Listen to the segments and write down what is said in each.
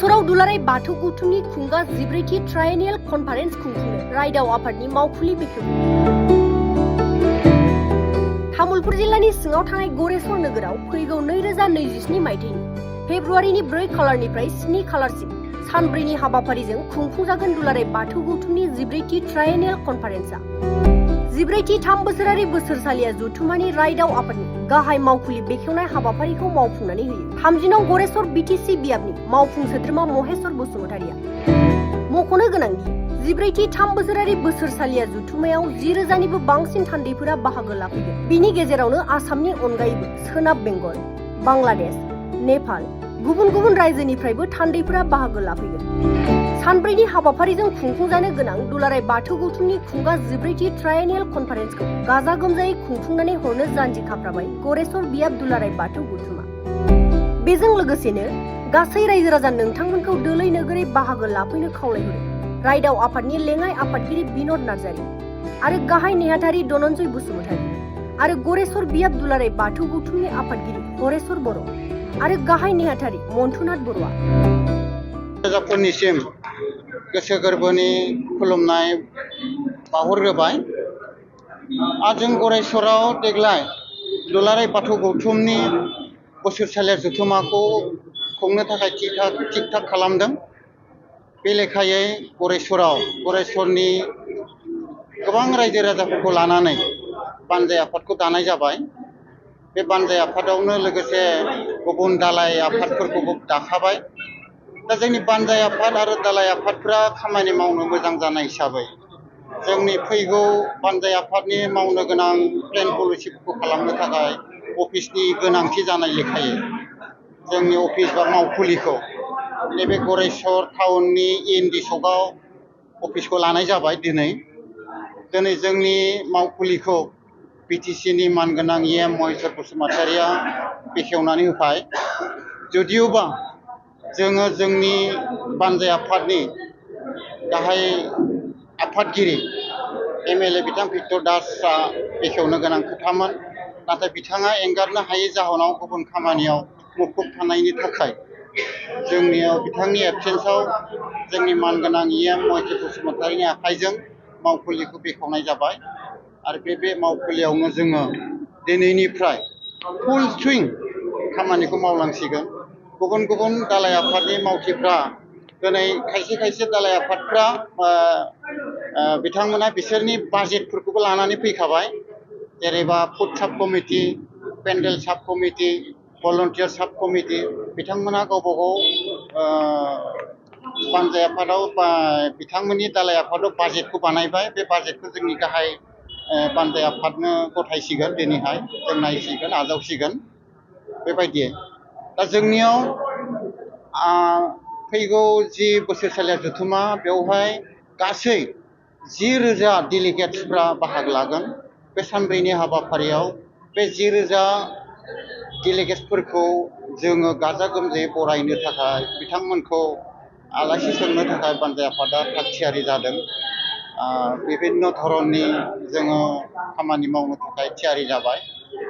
गरेसराव दुलाराय बाथौ गौथुमनि खुंगा 14थि ट्राइएनियेल कनफारेन्स खुंफुंनो रायदाव आफादनि मावखुलि बेखेवदों। तामुलपुर जिल्लानि सिङाव थानाय गरेसर नोगोराव फैगौ 2027 मायथाइनि फेब्रुवारिनि 4 खालारनिफ्राय 7 खालारसिम सानब्रैनि हाबाफारिजों खुंफुंजागोन दुलाराय बाथौ गौथुमनि 14थि ट्राइएनियेल कनफारेन्सआ। 14थि 3 बोसोरारि बोसोरसालिया जथुम्मानि रायदाव आफादनि गाहाय मावखुलि बेखेवनाय हाबाफारिखौ मावफुंनानै होयो। 30 नं गरेसर बिटिसि बियाबनि मावफुं सोद्रोमा महेश्वर बसुमतारिया मख'नो गोनांदि 14थि 3 बोसोरारि बोसोरसालिया जथुम्मायाव 10,000 निबो बांसिन थान्दैफोरा बाहागो लाफैगोन। बिनि गेजेरावनो आसामनि अनगायैबो सोनाब बेंगल, बांलादेश, नेपाल, गुबुन गुबुन रायजोनिफ्रायबो थान्दैफोरा बाहागो लाफैगोन। सानब्रैनि हाबाफारिजों खुंफुंजानो गोनां दुलाराय बाथौ गौथुमनि खुंगा 14थि ट्राइएनियेल कनफारेन्सखौ गाजा गोमजायै खुंफुंनानै हरनो जानजि खाफ्राबाय गरेसर बियाब दुलाराय बाथौ गौथुमा। बेजों लोगोसेनो गासै रायजो राजा नोंथांमोनखौ दोलै नोगोरै बाहागो लाफैनो खावलायहरो रायदाव आफादनि लेङाइ आफादगिरि बिन'द नार्जारि आरो गाहाय नेहाथारि धनन्जय बसुमतारि आरो गरेसर बियाब दुलाराय बाथौ गौथुमनि आफादगिरि हरेश्वर बर' आरो गाहाय नेहाथारि मन्थुनाथ बर'आ। राजाफोरनिसिम गोसो गोरबोनि खुलुमनाय बावहरग्रोबाय। जों गरेसराव देग्लाय दुलाराय बाथौ गौथुमनि बोसोरसालिया जथुम्माखौ खुंनो थाखाय थिक थाक खालामदों। बे लेखायै गरेसरनि गोबां रायजो राजाफोरखौ लानानै बानजाय आफादखौ दानाय जाबाय। बे बानजाय आफादावनो लोगोसे गुबुन दालाय आफादफोरखौबो दाखाबाय। दा जोंनि बानजाय आफाद आरो दालाय आफादफ्रा खामानि मावनो मोजां जानाय हिसाबै जोंनि फैगौ बानजाय आफादनि मावनो गोनां प्लेन पलिसिफोरखौ खालामनो थाखाय अफिसनि गोनांथि जानाय लेखायै जोंनि अफिस बा मावखुलिखौ नैबे गरेसर टाउननि इएनडि सकआव अफिसखौ लानाय जाबाय। दिनै जोंनि मावखुलिखौ बिटिसिनि मानगोनां EM महेश्वर बसुमतारिया बेखेवनानै होबाय। जुदिअबा जोङो जोंनि बानजाय आफादनि गाहाय आफादगिरि MLA बिथां भिक्टर दासआ बेखेवनो गोनां खोथामोन, नाथाय बिथाङा एंगारनो हायै जाहोनाव गुबुन खामानियाव मुखुब थानायनि थाखाय जोंनियाव बिथांनि एबसेन्सआव जोंनि मानगोनां EM महेश्वर बसुमतारिनि आखाइजों मावखुलिखौ बेखेवनाय जाबाय। आरो बे मावखुलियावनो जोङो दिनैनिफ्राय फुल सुइं खामानिखौ मावलांसिगोन। गुबुन गुबुन दालाय आफादनि मावथिफ्रा दिनै खायसे दालाय आफादफ्रा बिथांमोना बिसोरनि बाजेटफोरखौबो लानानै फैखाबाय। जेरैबा फुड साब कमिटि, पेन्डेल साब कमिटि, भलन्टियार साब कमिटि बिथांमोना गावबा गाव बानजाय आफादाव बा बिथांमोननि दालाय आफादाव बाजेटखौ बानायबाय। बे बाजेटखौ जोंनि गाहाय बानजाय आफादनो गथायसिगोन। दिनैहाय जों नायसिगोन, आजावसिगोन बेबायदि। दा जोंनियाव फैगौ जि बोसोरसालिया जथुम्मा बेवहाय गासै 10,000 डेलिगेट्सफ्रा बाहागो लागोन। बे सानब्रैनि हाबाफारियाव बे 10,000 डेलिगेट्सफोरखौ जोङो गाजा गोमजायै बरायनो थाखाय बिथांमोनखौ आलासि सोंनो थाखाय बानजाय आफादा थाग थियारि जादों। बिभिन्न धरननि जोङो खामानि मावनो थाखाय थियारि जाबाय।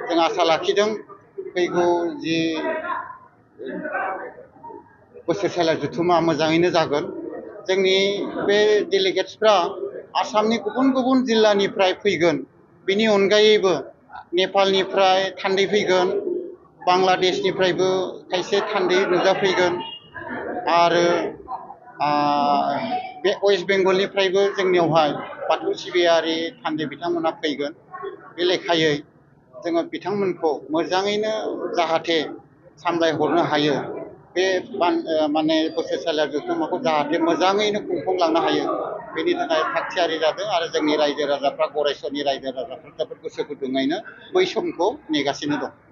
जों आसा लाखिदों फैगौ जि बोसोरसालिया जथुम्मा मोजाङैनो जागोन। जोंनि बे डेलिगेट्सफ्रा आसामनि गुबुन गुबुन जिल्लानिफ्राय फैगोन। बेनि अनगायैबो नेपालनिफ्राय थान्दै फैगोन, बांलादेशनिफ्रायबो खायसे थान्दै नुजाफैगोन आरो बे वेस्ट बेंगलनिफ्रायबो जोंनियावहाय बाथौ सिबियारि थान्दै बिथांमोना फैगोन। बे लेखायै जोङो बिथांमोनखौ मोजाङैनो जाहाथे सामलायहरनो हायो, बे माने बोसोरसालिया जथुम्माखौ जाहाथे मोजाङैनो खुंफुंलांनो हायो, बेनि थाखाय थाग थियारि जादों। आरो जोंनि रायजो राजाफ्रा, गरेसरनि रायजो राजाफ्रा जोबोद गोसो गुदुङैनो बै समखौ नेगासिनो दं।